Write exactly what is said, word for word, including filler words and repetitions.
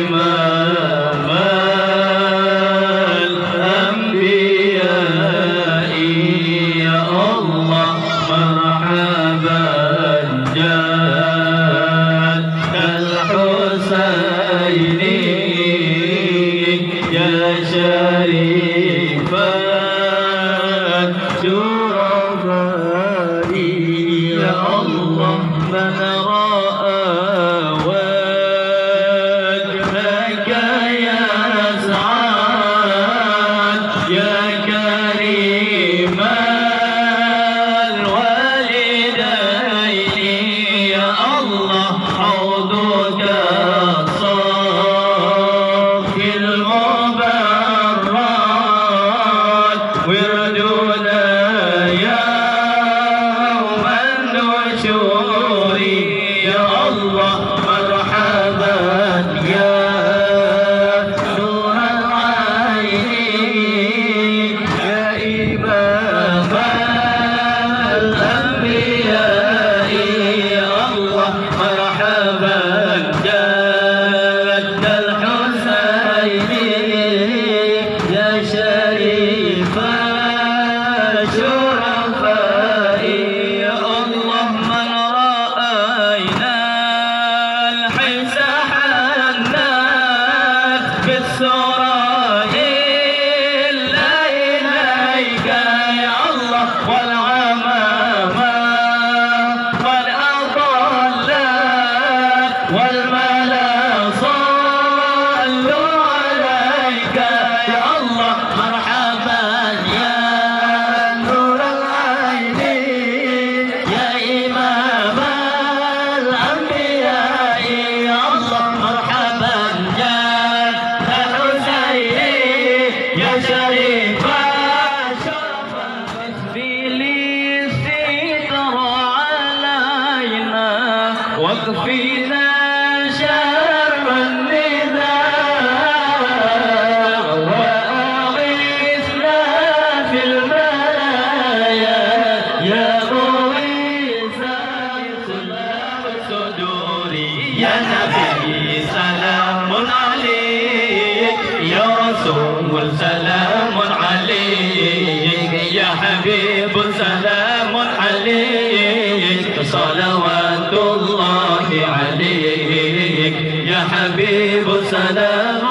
إمام الأنبياء، يا الله مرحبا جد الحسين، يا شريف الشرفاء، يا الله من رأى وجهك يسعد، يا كريم الوالدين، يا الله حوضك الصافي المبرد، وردنا يوم النشور، يا الله مرحبا يا نور العين، يا إمام الأنبياء، يا الله مرحبا جد الحسين، يا شريف الشرفاء، يا الله من رأينا الحسين حنت بالسرى إلا إليك يا الله، والغمامة قد أضلت والملا صلوا عليك يا الله، مرحبا يا نور العين، يا إمام الأنبياء، يا الله مرحبا يا الحسين، يا شريف الشرف. اكفني الستر علينا، واكفنا شر النزاع، وأغثنا في البلايا يا مغيث الصدور. يا نبي سلام عليك، يا رسول سلام عليك، يا حبيب سلام عليك، صلوات الله عليك، يا حبيب سلام